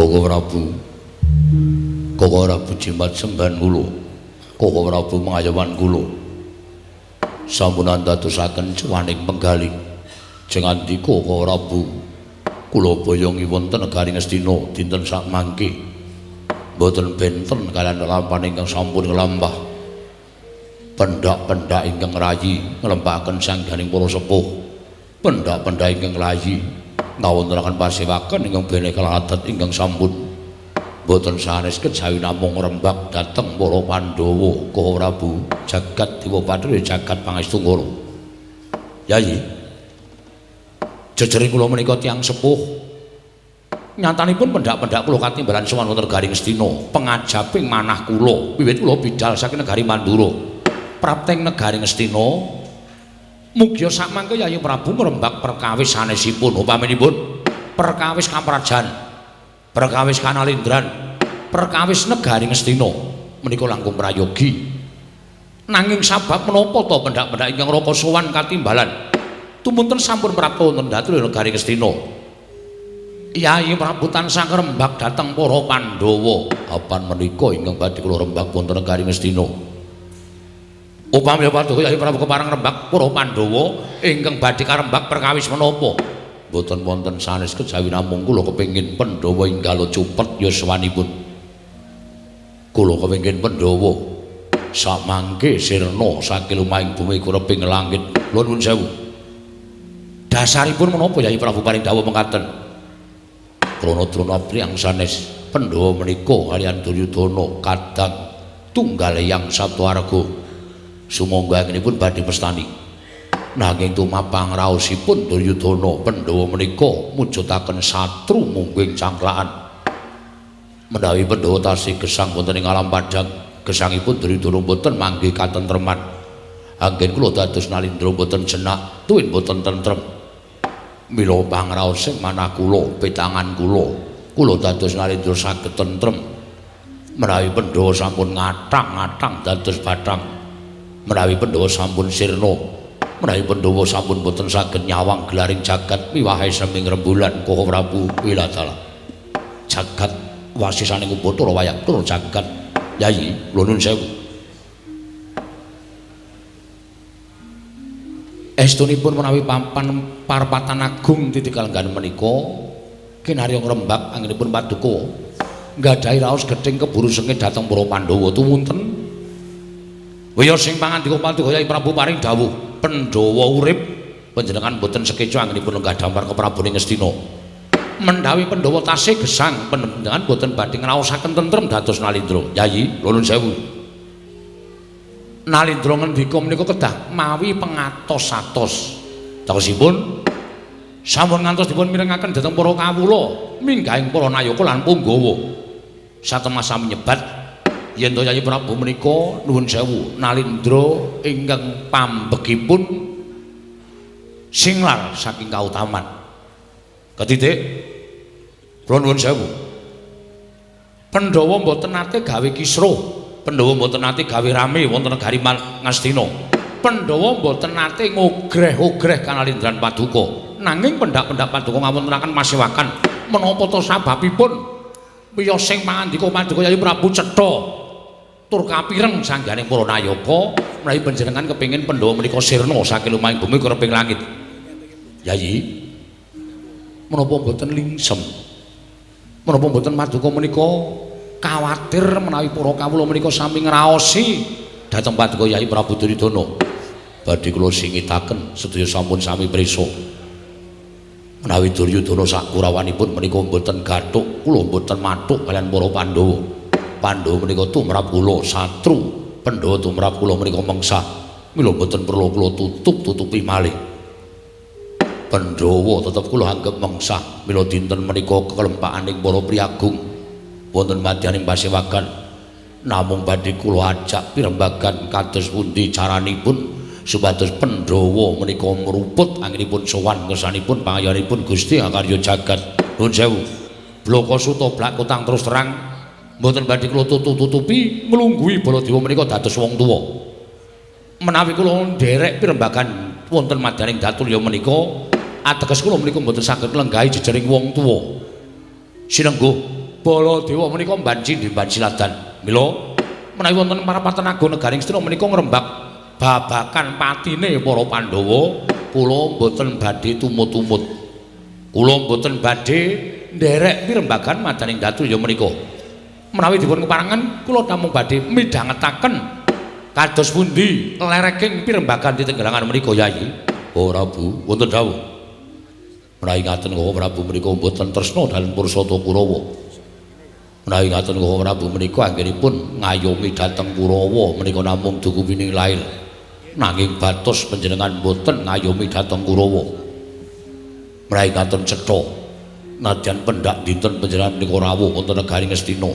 Koko Prabu. Koko Prabu jimat sembahan kula. Koko Prabu mengayoman kula. Sampun andadosaken cuwaning penggalih. Jeng andika Koko Prabu. Kula boyongi wonten negari Ngastina dinten sakmangke. Mboten benten kaliyan lelampahan ingkang sampun nglampah. Pendak-pendak ingkang rayi nglempaken sangganing para sepuh. Pendak-pendak ingkang layi ngawontenaken pasewakan ingkang bene kaladat ingkang sampun boten sanes kejawi namung rembag dhateng para Pandhawa. Koko Prabu jagat Dewa Bathara jagat pangestu ngara. Yayi, jejering kula menika tiyang sepuh. Nyatanipun pendak-pendak kula katimbalan sowan wonten negari Ngastina pengajaping manah kula wiwit kula bidal saking negari Mandura prapteng negari Ngastina. Mugia sakmangke Yayi Prabu ngrembak perkawis sanesipun, upaminipun perkawis kaprajan, perkawis kanalindran, perkawis negari Ngastina menika langkung prayogi. Nanging sabab menapa to pendak-pendak ingkang raka sowan katimbalan tumunten sampun prapta wonten dhateng negari Ngastina? Yayi Prabu tansah ngrembak dhateng para Pandhawa. Apan menika ingkang badhe kula rembak wonten negari Ngastina? Upami paduka Yayi Prabu kepareng rembak para Pandhawa ingkang badhe karembak perkawis menapa? Mboten wonten sanes kejawi namung kula kepengin Pandhawa inggala cupet yuswanipun. Kula kepengin Pandhawa samangke sirna saking lumahing bumi kureping langit. Kula nuwun sewu. Dasaripun menapa Yayi Prabu paring dawuh mekaten? Krana Drona priyang sanes Pandhawa menika kaliyan Duryudana kadang tunggal yang Sabtuarga. Sumangga anggenipun badhe mestani. Nanging tumapang raosipun Duryudana Pandhawa menika mujudaken satru mungging cangklakan. Menawi Pandhawa tasih gesang wonten ing alam padhang, gesangipun Duryudana boten manggih katentreman. Anggen kula dados Nalindra boten jenak, tuwin boten tentrem. Mila pangraosing manah kula, petangan kula, kula dados Nalindra saged tentrem. Menawi Pandhawa sampun ngathang-ngathang dados bathang. Menawi Pandhawa sampun sirna, menawi Pandhawa sampun boten saged nyawang gelaring jagat miwahe seming rembulan. Koko Prabu wilatala jagat wasisaning Upacara wayang tur jagat. Yayi, kula nuwun sewu. Estunipun menawi papan parpatan agung titik kalenggahan menika kinarya ngrembak anggenipun paduka nggadahi raos gething keburu sengit dhateng para Pandhawa. Tumunten wiya sing pangandika paduka Yayi Prabu paring dawuh Pandhawa urip panjenengan boten sekeca anggenipun lenggah damar ke Prabu ing Ngastina. Mendhawi Pandhawa tasih gesang panjenengan boten badhe ngraosaken tentrem dados Nalindra. Yayi, kula nuwun sewu. Nalindra ngendika menika kedah mawi pengatos-atos. Tegesipun sampun ngantos dipun mirengaken dhateng para kawula minggahing para nayaka lan punggawa. Satemah nyebat yen to Yayi Prabu menika nuwun sewu Nalindra ingkang pambegipun singlar saking kautaman. Ketitik kula nuwun sewu. Pandhawa mboten nate gawe kisruh, Pandhawa mboten nate gawe rame wonten negari Ngastina. Pandhawa mboten nate ngogreh-ogreh kanalindran paduka. Nanging pendak-pendak paduka ngawontenaken masewakan. Menapa to sababipun? Wiya sing pangandika paduka Yayi Prabu cetha tur kapireng sangganing para nayaka menawi panjenengan kepengin Pandhawa menika sirna saking lumahing bumi kureping langit. Yayi, menapa mboten lingsem? Menapa mboten paduka menika kawatir menawi para kawula menika sami ngraosi dhateng paduka Yayi Prabu Duryudana? Badhe kula singitaken sedaya sampun sami prisa. Menawi Duryudana sak kurawanipun menika mboten gathuk, kula mboten mathuk kaliyan para Pandhawa. Pandhawa menika tumrap kula satru, Pandhawa tumrap kula menika mengsah. Mila mboten perlu kula tutup-tutupi malih. Pandhawa tetep kula anggep mengsah. Mila dinten menika kelempakaning para priyagung wonten madyaning pasewagan. Namung badhe kula ajak pirembagan kados pundi caranipun supados Pandhawa menika mruput anggenipun sowan ngersanipun pangayanipun Gusti Akarya jagat. Nuwun sewu. Blaka suta blak kutang terus terang mboten badhe kula tutup-tutupi nglungguhi Baladewa menika dados wong tuwa. Menawi kula nderek pirembagan wonten madyaning datulya menika ateges kula menika mboten saged nglenggahi jejering wong tuwa. Sinengguh Baladewa menika mbanci ndimban siladan. Mila menawi wonten parapatan agung negaring Ngastina menika ngrembak babakan patine para Pandhawa, kula mboten badhe tumut-tumut. Kula mboten badhe nderek pirembagan madaning datu ya menika. Menawi dipun keparengan kula namung badhe midhangetaken kados pundi lereking pirembagan titenggelangan menika Yayi. Oh Prabu, wonten dawuh. Menawi ngaten kok Prabu menika mboten tresna dalem Pursata Kurawa. Menawi ngaten kok Prabu menika anggenipun ngayomi dhateng Kurawa menika namung duku wining lair. Nanging batos panjenengan mboten ngayomi dhateng Kurawa. Menawi ngaten cetha nadyan pendak dinten panjenengan menika rawuh wonten negari Ngastina.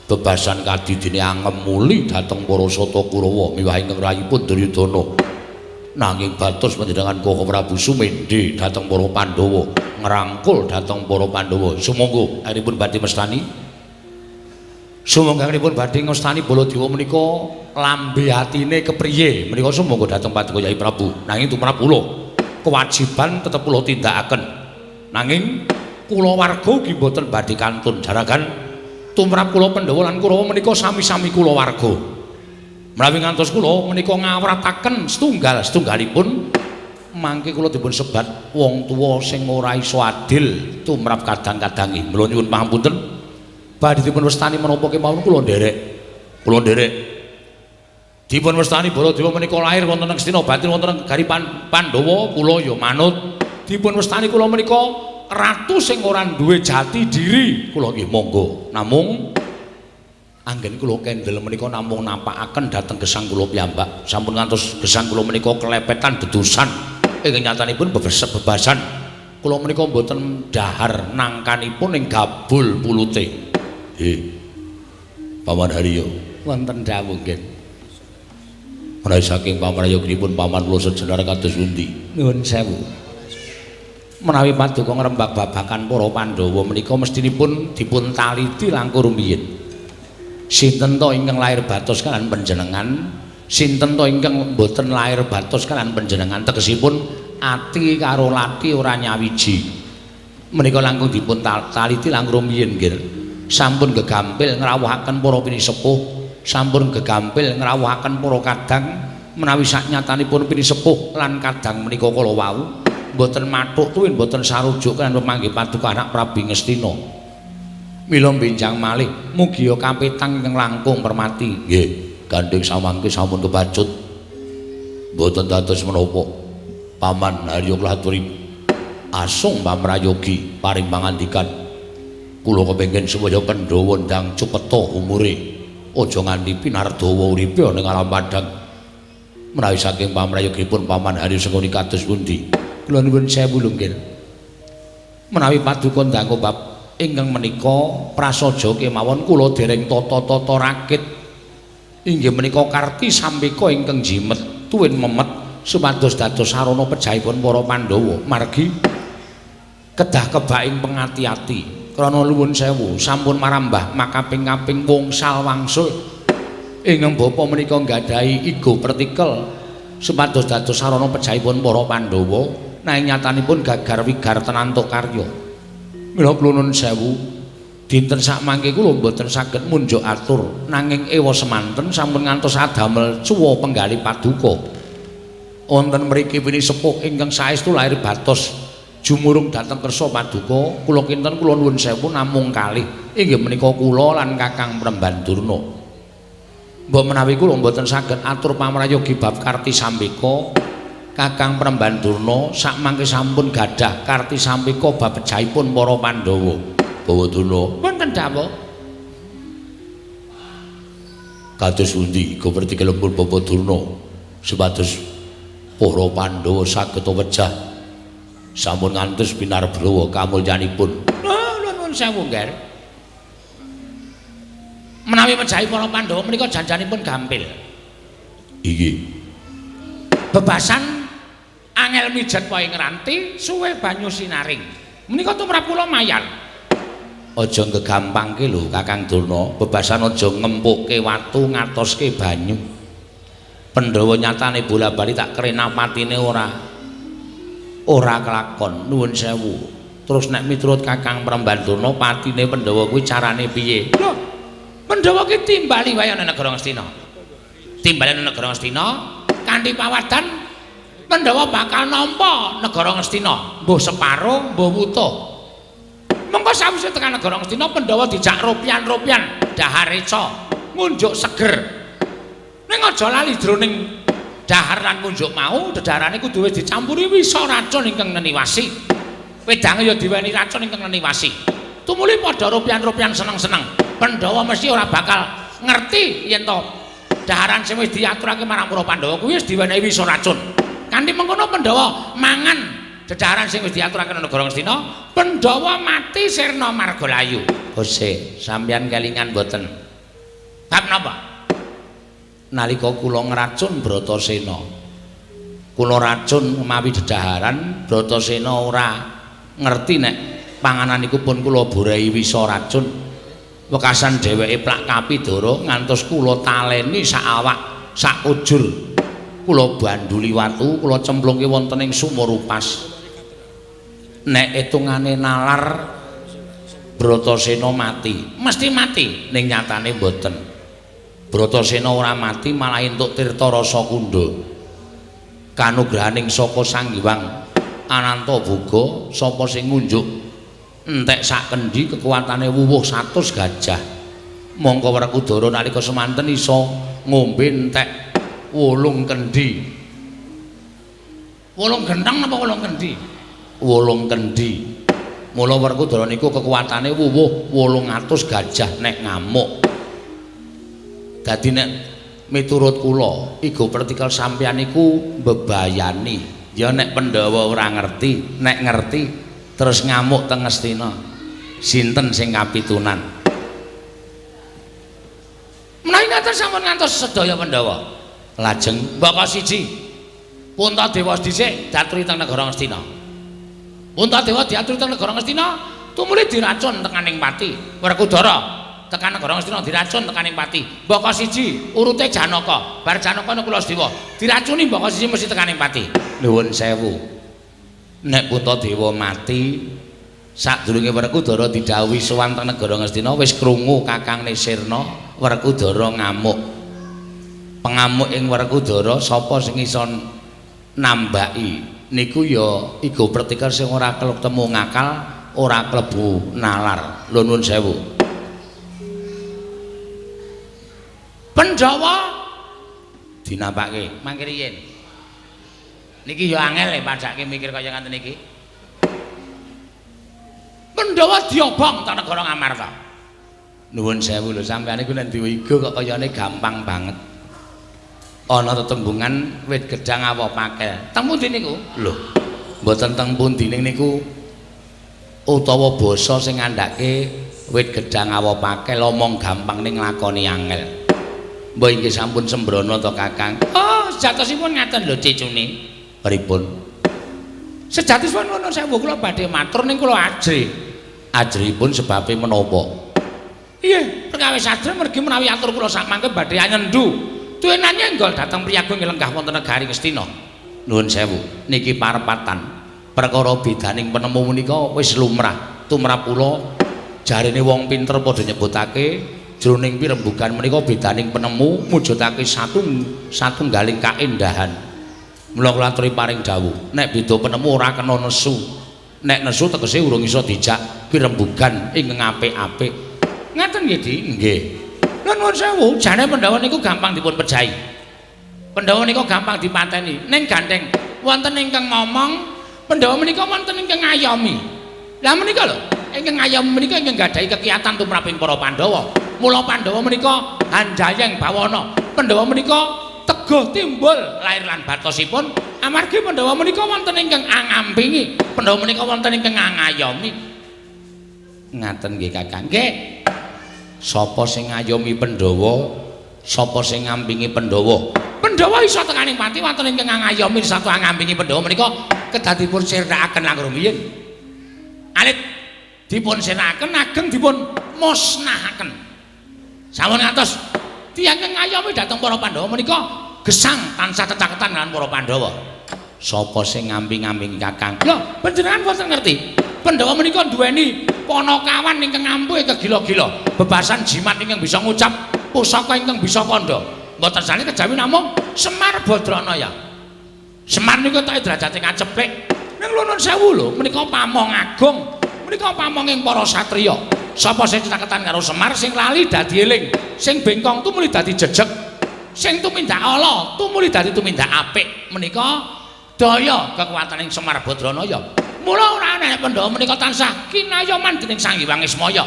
Bebasan kadidine angemuli dhateng para sata Kurawa miwah ingkang rayipun Duryudana. Nanging batos panjenengan Koko Prabu sumendhe dhateng para Pandhawa, ngrangkul dhateng para Pandhawa. Sumangga anggenipun badhe mestani. Sumangga anggenipun badhe ngestani Baladewa menika lambe atine kepriye menika sumangga dhateng Paduka Yai Prabu. Nanging tumrap kula kewajiban tetep kula tindakaken. Nanging kula warga ugi mboten badhe kantun jaragan tumrap kula Pandhawa lan Kurawa menika sami-sami kula warga. Menawi ngantos kula menika ngawrataken setunggal setunggalipun mangke kula dipun sebat wong tuwa sing ora iso adil tumrap kadang-kadange. Mula nyuwun pangapunten badhe dipun wastani menapa kemawon kula nderek. Kula nderek. Dipun wastani Baladewa menika lair wonten ing Ngastina batin wonten negari Pandhawa kula ya manut. Dipun wastani kula menika ratu sing ora duwe jati diri kula nggih monggo. Namung anggen kula kendel menika namung nampakaken dhateng gesang kula piyambak. Sampun ngantos gesang kula menika kelepetan dedusan ingkang nyatanipun bebasan. Kula menika mboten dahar nangkanipun ing gabul pulute. Paman Haryo wonten dawuh nggih. Menawi saking pamrayoginipun paman kula sejenar kados pundi? Nuwun sewu. Menawi paduka ngrembak babakan para Pandhawa menika mestinipun dipun taliti langkung rumiyin. Sinten to ingkang lair batos kalian panjenengan, sinten to ingkang mboten lair batos kalian panjenengan, tegesipun ati karo lati ora nyawiji. Menika langkung dipun taliti langkung rumiyin nggih. Sampun gegampil ngrawuhaken para pinisepuh, sampun gegampil ngrawuhaken para kadang, menawi saknyatanipun pinisepuh lan kadang menika kala wau mboten mathuk tuwin mboten sarujuk kan pemanggih paduka anak Prabu Ngastina. Mila benjang malih mugia kapetang ingkang langkung permati. Nggih, gandeng samangke sampun kebacut. Mboten dados menapa. Paman Haryo kula aturi asung pamrayogi paring pangandikan. Kula kepengin supaya Pandhawa ndang cepeta umure. Aja nganti pinardawa uripe ana ing alam padhang. Menawi saking pamrayogipun Paman Haryo sengkuni kados pundi? Kula nuwun sewu lho nggih. Menawi paduka ndang bab ingkang menika prasaja kemawon kula dereng tata-tata rakit. Inggih menika karti sampeka ingkang jimet tuwin memet supados dados sarana pejahipun para Pandhawa. Margi kedah kebaing pengati-ati. Krana nuwun sewu sampun marambah makaping-kaping wongsal wangsul ingkang bapa menika nggadahi igo pertikel supados dados sarana pejahipun para Pandhawa nanging nyatanipun gagar wigar tenantuk karya. Mila kula nuwun sewu dinten sakmangke kula mboten saged munjuk atur nanging ewa semanten sampun ngantos adamel cuwa penggalih paduka. Wonten mriki pinisepuh ingkang saestu lair batos jumurung dhateng kersa paduka kula kinten kula nuwun sewu namung kalih inggih menika kula lan Kakang Premban Durna. Mbok menawi kula mboten saged atur pamrayogi bab karti sampeka, Kakang Premban Durna sakmangke sampun gadah karti sampeka bab pejahipun para Pandhawa. Bawa Durna wonten dawuh. Kados pundi goperti kelempun Bapak Durna supados para Pandhawa saged wejah sampun ngantos pinarbrawa kamulyanipun. Lho nuwun sewu nggih. Menawi mejahi para Pandhawa menika janjanipun gampil. Inggih. Bebasan angel mijet wae ngranti suwe banyu sinaring. Menika tumrap kula mayar. Aja gegampangke lho Kakang Durna, bebasan aja ngempukke watu ngatoske banyu. Pandhawa nyatane bola-bali tak krena patine ora kelakon. Nuwun sewu. Terus nek miturut Kakang Prembandana patine Pandhawa kuwi carane piye? Lho, Pandhawa ki timbali wae ana negara Ngastina. Timbali ana negara Ngastina kanthi pawadan Pandhawa bakal nampa negara Ngastina, mbuh separo, mbuh wutuh. Mengko sawise tekan negara Ngastina Pandhawa dijak ropian-ropian dahar reca, ngunjuk seger. Ning aja lali jroning dahar lan ngunjuk mau dedarane kudu wis dicampuri wisa racun ingkang neniwasi. Wedange ya diweni racun ingkang neniwasi. Tumuli padha ropian-ropian seneng-seneng. Pandhawa mesti ora bakal ngerti yen to daharan sing wis diaturake marang para Pandhawa kuwi wis diwenehi wisa racun. Kanthi mengkono Pandhawa mangan dedaharan sing wis diaturake nang negara Ngastina, Pandhawa mati sirna marga layu. Hose, sampeyan kelingan mboten? Bab napa? Nalika kula ngracun Bratasena. Kula racun mawi dedaharan, Bratasena ora ngerti nek panganan iku pun kula borehi wisa racun. Wekasan dheweke plak kapidara ngantos kula taleni sak awak, sak ujur. Kula banduli watu, kula cemplungke wonten ing sumur upas. Nek etungane nalar Bratasena mati, mesti mati, ning nyatane mboten. Bratasena ora mati malah entuk tirta rasa kundha. Kanugrahaning saka Sang Hyang Anantaboga, sapa sing ngunjuk entek sak kendi kekuatane wuwuh 100 gajah. Mongko Werkudara nalika semanten iso ngombe entek 8 kendi. 8 genteng napa 8 kendi? 8 kendi. Mula Werkudara niku kekuatane wuwuh 800 gajah nek ngamuk. Dadi nek miturut kula, ego pertikel sampeyan niku mbebayani. Ya nek Pandhawa ora ngerti, nek ngerti terus ngamuk teng Ngastina. Sinten sing kapitunan? Menawi ngaten sampun ngantos sedaya Pandhawa. Lajeng mbaka siji Puntadewa dhisik diaturi teng negara Ngastina. Puntadewa diaturi teng negara Ngastina, tumuli diracun tekaning pati. Werkudara tekan negara Ngastina diracun tekaning pati. Mbaka siji urute Janaka, bar Janaka Nakula Sadewa diracuni mbaka siji mesti tekaning pati. Nuwun sewu. Nek Puntadewa mati sadurunge Werkudara didhawuhi sowan teng negara Ngastina wis krungu kakangne Sirna Werkudara ngamuk. Pengamuk ing Werkudara sapa sing iso nambaki niku ya ego pertikel sing ora ketemu ngakal, ora klebu nalar. Lho nuwun sewu. Pandhawa dinampake mangke riyin. Niki ya angel le padhake mikir kaya ngaten iki. Pandhawa diobong teng negara Ngamarta. Nuwun sewu lho sampeyan iku nek duwe ego kok kayane gampang banget. Ana tetembungan wit gedang awa pakel. Teng pundi niku? Lho, mboten teng pundi niku utawa basa sing ngandhake wit gedang awa pakel omong gampang ning nglakoni angel. Mbah inggih sampun sembrono to Kakang. Oh, sejatosipun ngaten lho cicune. Pripun? Sejatosipun nuwun sewu kula badhe matur ning kula ajrih. Ajrihipun sebabe menapa? Iya, perkawis ajrih mergi menawi atur kula sakmangke badhe anyendu. Tuwenan nyenggol dhateng priyagung lenggah wonten negari Ngastina. Nuwun sewu, niki parepatan. Perkara bedaning penemu menika wis lumrah. Tumrap kula jarene wong pinter padha nyebutake jroning pirembugan menika bedaning penemu mujudake satunggaling kaendahan. Mula kula aturi paring dawuh, nek beda penemu ora kena nesu. Nek nesu tegese urung iso dijak pirembugan ingkang apik-apik. Ngaten nggih, Dik? Nggih. Lha nuwun sewu, jane Pandhawa niku gampang dipun pejahi. Pandhawa niku gampang dipateni. Ning gandeng wonten ingkang momong, Pandhawa menika wonten ingkang ngayomi. Lah menika lho, ingkang ngayomi menika ingkang gadhahi kekiyatan tumraping para Pandhawa. Mula Pandhawa menika hanjayeng bawana. Pandhawa menika teguh timbul lahir lan batosipun amargi Pandhawa menika wonten ingkang angampingi. Pandhawa menika wonten ingkang ngayomi. Ngaten nggih Kakang. Nggih. Sapa sing ngayomi Pandhawa? Sapa sing ngampingi Pandhawa? Pandhawa iso tekaning pati wonten ingkang ngayomi satu ngampingi Pandhawa menika kedah dipun sirnakaken langkung rumiyin. Alit dipun sirnakaken ageng dipun musnahaken. Sampun ngantos tiyang ingkang ngayomi dhateng para Pandhawa menika gesang tansah cecaketan lan para Pandhawa. Sapa sing ngamping-ngampingi Kakang? Lho, panjenengan boten ngerti. Pandhawa menika duweni panakawan ingkang ampuh kegila-gila, bebasan jimat ingkang bisa ngucap pusaka ingkang bisa kandha. Mboten sane kejawi namung Semar Badranaya. Semar niku tok derajate ngaceplik. Ning nuwun sewu lho, menika pamong agung, menika pamonging para satriya. Sapa sing caketan karo Semar sing lali dadi eling, sing bengkong tumuli dadi jejeg, sing tumindak ala tumuli dadi tumindak apik. Menika daya kekuataning Semar Badranaya. Mula ora ana Pandhawa menika tansah kinayoman dening Sang Hyang Ismaya.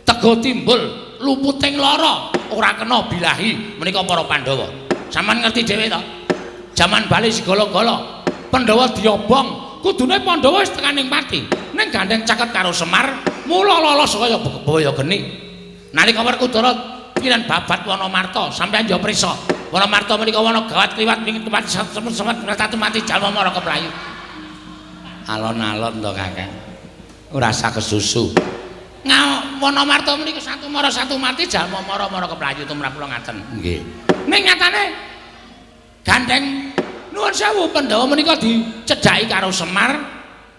Tego timbul luputing lara, ora kena bilahi menika para Pandhawa. Sampeyan ngerti dhewe to? Jaman bali sigala-gala, Pandhawa diobong, kudune Pandhawa wis tekaning pati. Ning gandeng caket karo Semar, mula lolos kaya baya geni. Nalika Werkudara kiran babat Wanamarta, sampeyan ya prisa. Wanamarta menika wana gawat kliwat ing tempat satu mati jalma mara keplayu. Alon-alon to Kakang. Ora usah kesusu. Wanamarta menika satu mara satu mati jalma mara-mara keplayu tumrap kula ngaten. Nggih. Ning nyatane gandeng nuwun sewu Pandhawa menika dicedhaki karo Semar.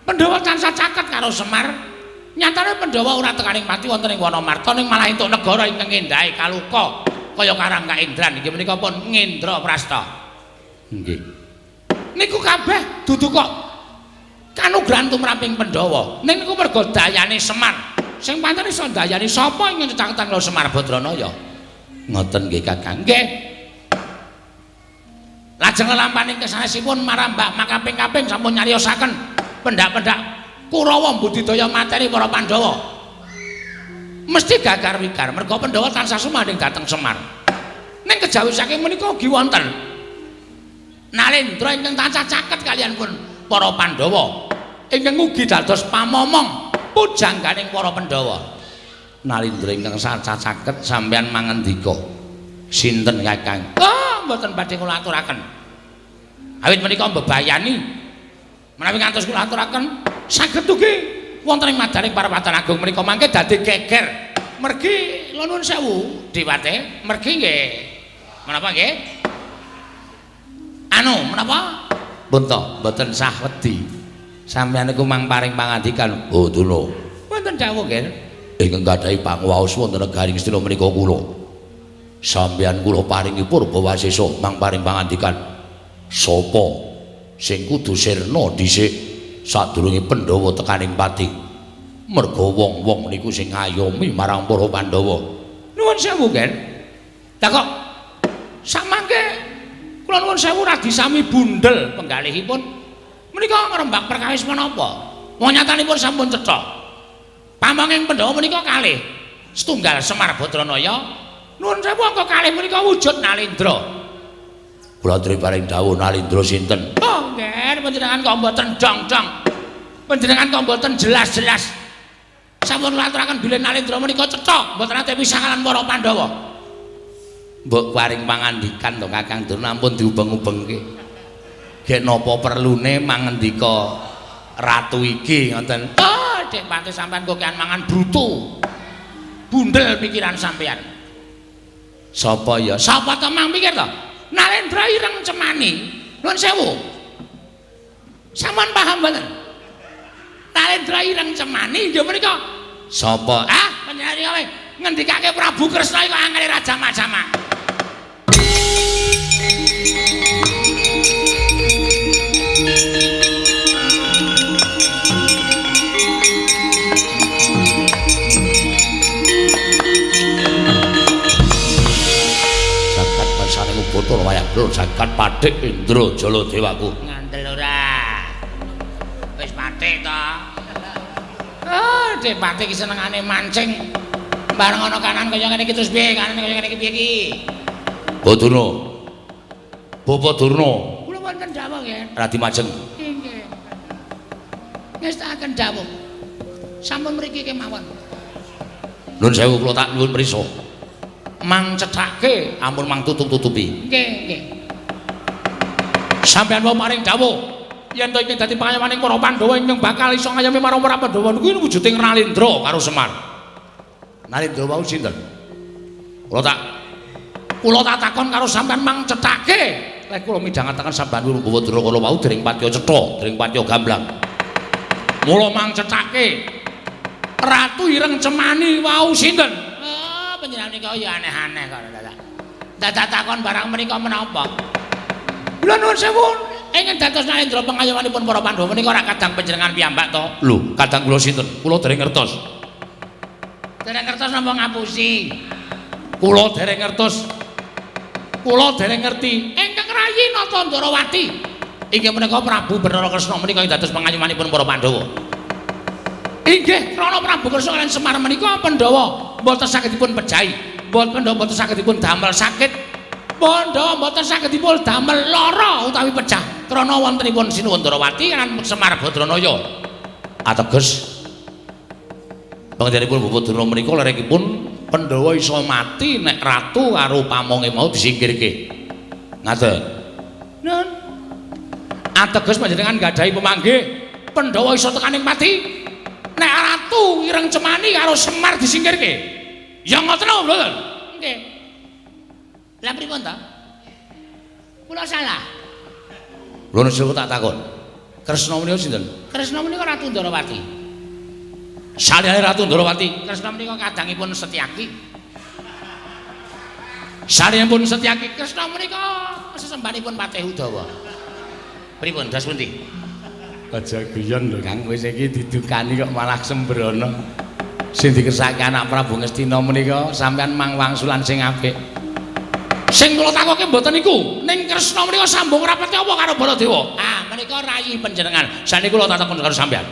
Pandhawa tansah caket karo Semar. Nyatane Pandhawa ora tekaning pati wonten ing Wanamarta ning malah entuk negara ingkang endahe kaluka kaya Karang Kaendran inggih menika pun Ngendraprasta. Nggih. Niku kabeh dudu kok kanugrahan tumraping Pandhawa. Ning niku merga dayane Semar. Sing pancen iso ndayani sapa ing caketan karo Semar Badranaya. Ngoten nggih Kakang. Nggih. Lajeng lelampaning kesanesipun marambak makaping-kaping sampun nyariosaken pendak-pendak Kurawa mbudidaya materi para Pandhawa. Mesti gagar wigar merga Pandhawa tansah sumandhing dhateng Semar. Ning kejawi saking menika ugi wonten Nalendra ingkang tansah caket kaliyan pun para Pandhawa ingkang ugi dados pamomong pujangganing para Pandhawa. Nalendra ingkang tansah caket sampeyan mangendika. Sinten Kakang? Oh, mboten badhe kula aturaken. Awit menika mbebayani menawi ngantos kula aturaken saged ugi wonten ing madaring Parwatan Agung menika mangke dadi geger. Mergi nuwun sewu Dewate, mergi nggih. Menapa nggih? Anu, menapa? Pun to, mboten sah wedi. Sampeyan niku mang paring pangandikan. Oh, Durna. Wonten dawuh nggih. Ingkang gadhahi pangwaos wonten negari Ngastina menika kula. Sampeyan kula paringi purba wasesa mang paring pangandikan. Sapa sing kudu sirna dhisik sadurunge Pandhawa tekaning pati? Merga wong-wong niku sing ngayomi marang para Pandhawa. Nuwun sewu, Gen. Lah kok samangke kula nuwun sewu radi sami bundel penggalihipun menika ngrembak perkawis menapa? Wong nyatanipun sampun cetha. Pamonging Pandhawa menika kalih. Setunggal Semar Badranaya, nuwun sewu angka kalih menika wujud Nalendra. Kula aturi paring dawuh Nalendra sinten? Oh, nggih, panjenengan kok mboten dong-dong. Panjenengan kok mboten jelas-jelas. Sampun kula aturaken bilih Nalendra menika cetha, mboten nate pisah kaliyan para Pandhawa. Mbok paring pangandikan to Kakang Durna ampun diubeng-ubengke. Gek napa perlune mangendika ratu iki ngoten. Oh, Dik Pati sampean kok kian mangan brutu. Bundel pikiran sampean. Sapa ya? Sapa to mang pikir to? Nalendra ireng cemani. Nuwun sewu. Sampeyan paham mboten? Nalendra ireng cemani nggih menika. Sapa? Ah, panjenengan kowe ngendikake Prabu Kresna iku angele raja macam-macam. Jagat masaning Bathara wayah blur jagat pathik Indra Jala Dewaku. Ngandel ora? Wis pathik to. Ah, Dik Pathik iki senengane mancing. Bareng ana kanan kaya ngene iki terus piye? Kanan kaya ngene iki piye iki? Badurna. Bapak Durna. Kula wonten dawuh nggih. Radi majeng. Nggih. Ngestakaken dawuh. Sampun mriki kemawon. Nuwun sewu kula tak nyuwun prisa. Mang cethake ampun mang tutup-tutupi. Nggih, nggih. Sampeyan wau paring dawuh yen to iki dadi pangayomaning para Pandhawa ingkang bakal iso ngayomi marang para Pandhawa niku wujuding Nalendra karo Semar. Nalendra wau sinten? Kula tak takon karo sampeyan mang cethake. Lek kula midhangetaken sampeyan Bapak Durna kala wau dereng patiya cetha, dereng patiya gamblang. Mula mang cethake Ratu Ireng Cemani wau sinten? Oh, panjenengan nika ya aneh-aneh kok dadak. Dadak takon barang menika menapa? Kula nuwun sewu, ingkang dados Narendra pengayomanipun para Pandhawa menika ora kadang panjenengan piyambak to? Lho, kadang kula sinten? Kula dereng ngertos. Dereng ngertos napa ngapusi? Kula dereng ngertos. Kula dereng ngerti. Ingkang rayi Nata Ndarawati inggih menika Prabu Bathara Kresna menika ing dados pengayomanipun para Pandhawa. Inggih, krana Prabu Kresna lan Semar menika Pandhawa mboten saged dipun pejahi, Pandhawa mboten saged dipun damel sakit, Pandhawa mboten saged dipun damel lara utawi pecah krana wontenipun Sinuwun Ndarawati lan Semar Badranaya. Ateges panjenenganipun Bapak Durna menika lerekipun Pandhawa iso mati nek ratu karo pamonge mau disingkirke. Ngaten. Nun. Ateges panjenengan gadahi pemanggih Pandhawa iso tekaning pati nek ratu Ireng Cemani karo Semar disingkirke. Ya ngoten apa mboten? Nggih. Lah pripun ta? Kula salah. Lho nek tak takon. Kresna menika sinten? Kresna menika Ratu Ndarawati. Saliyane Ratu Ndarawati, Kresna menika kadangipun Setyaki. Saliyane Setyaki, Kresna menika sesembahanipun Patih Udawa. Pripun das pundi? Aja guyon lho Kang, wis iki didukani kok malah sembrono. Sing dikersake anak Prabu Ngastina menika sampean mang wangsulan sing apik. Sing kula takoke mboten niku, ning Kresna menika sambung rapete apa karo Baladewa? Ah, menika rayi panjenengan. Saniki kula takon karo sampean.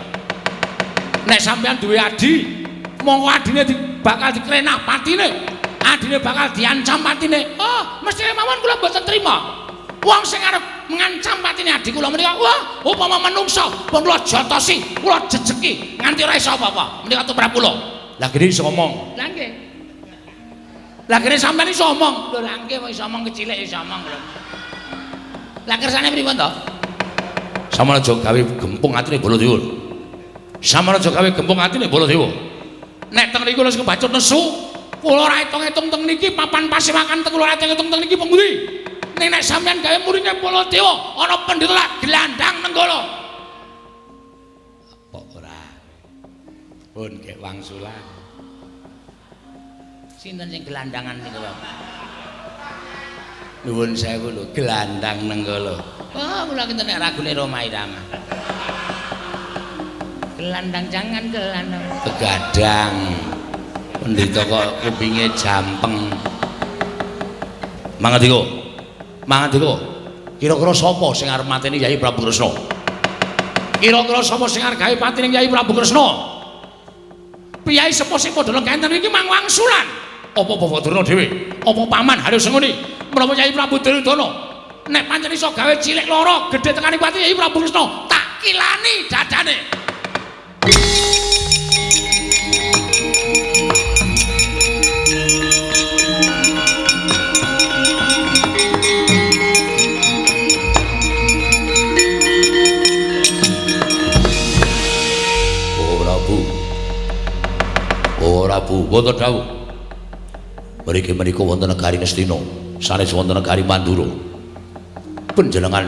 Nek sampean duwe adi, mongko adine bakal dikrenah patine. Adine bakal diancam patine. Oh, mesti mawon kula mboten trima. Wong sing arep ngancam patine adi kula menika, wah, upama menungsa pun kula jotosi, kula jejeki nganti ora iso apa-apa. Menika tumrap kula. Lah gede iso ngomong. Lah nggih. Lah kene sampean iso omong. Lho lah nggih wong iso omong kecilik iso omong lho. Lah kersane pripun to? Sampeyan aja gawe gempung atine Baladewa. Sampeyan aja gawe gempung atine Baladewa. Nek teng mriku wis kebacut nesu, kula ora hitung-hitung teng niki papan pasewakan teng kula ora hitung-hitung teng niki pundi. Ning nek sampeyan gawe muridne Baladewa, ana pendhita lak glandang nenggala. Kok ora. Pun gek wangsulan. Sinten sing gelandangan niku, Pak? Nuwun sewu lho, gelandang nenggala. Oh, kula kinten nek ragune Rhoma Irama. Gelandang jangan gelandang. Begadang. Pendhita kok kupinge jampeng. Mangandika. Mangandika. Kira-kira sapa sing arep mateni Yai Prabu Kresna? Kira-kira sapa sing arep gawe patine Yai Prabu Kresna? Piyai sepuh sing padha lenggah enten iki mang wangsulan. Apa Bapak Durna dhewe? Apa paman Haryo Senguni? Menapa Yai Prabu Duryudana? Nek pancen iso gawe cilik lara, gedhe tekane pati Yai Prabu Kresna, tak kilani dadane. Ora Bu, wonten dawuh. Mriki menika wonten negari Ngastina, sanes wonten negari Mandura. Panjenengan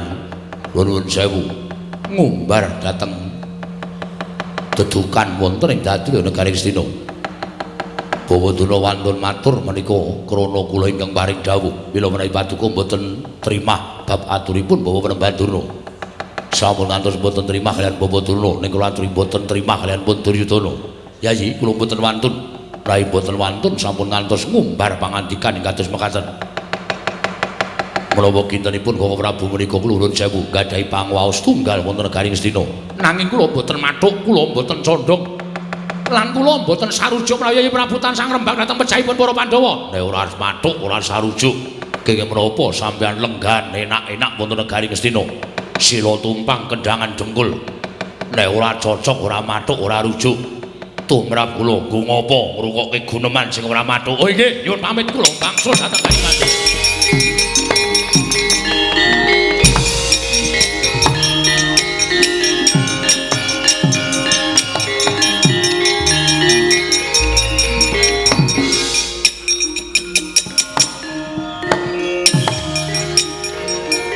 nuwun sewu ngumbar dhateng dedukan wonten ing dadi negari Ngastina. Bawa Durna wantun matur menika krana kula ingkang paring dawuh, mila menawi paduka mboten trimah bab aturipun Bawa Panembahan Durna. Sampun ngantos mboten trimah kaliyan Bapak Durna, ning kula aturi mboten trimah kaliyan pun Duryudana. Yayi kula mboten wantun. Rai mboten wantun sampun ngantos ngumbar pangandikan ing kados mekaten. Menawa kintenipun Koko Prabu menika kula nuwun sewu gadahi pangwaos tunggal wonten negari Ngastina. Nanging kula mboten mathuk, kula mboten condhong. Lan kula mboten sarujuk menawi Prabu tansah ngrembak dhateng pejahipun para Pandhawa. Nek ora mathuk, ora sarujuk, kenging menapa sampeyan lenggan enak-enak wonten negari Ngastina. Sila tumpang kendhangan dengkul. Nek ora cocok, ora mathuk, ora rujuk. Tumrap kula nggo ngapa ngrungokke guneman sing ora mathuk. Oh nggih, nyuwun pamit kula bangsul dhateng Kalimantan.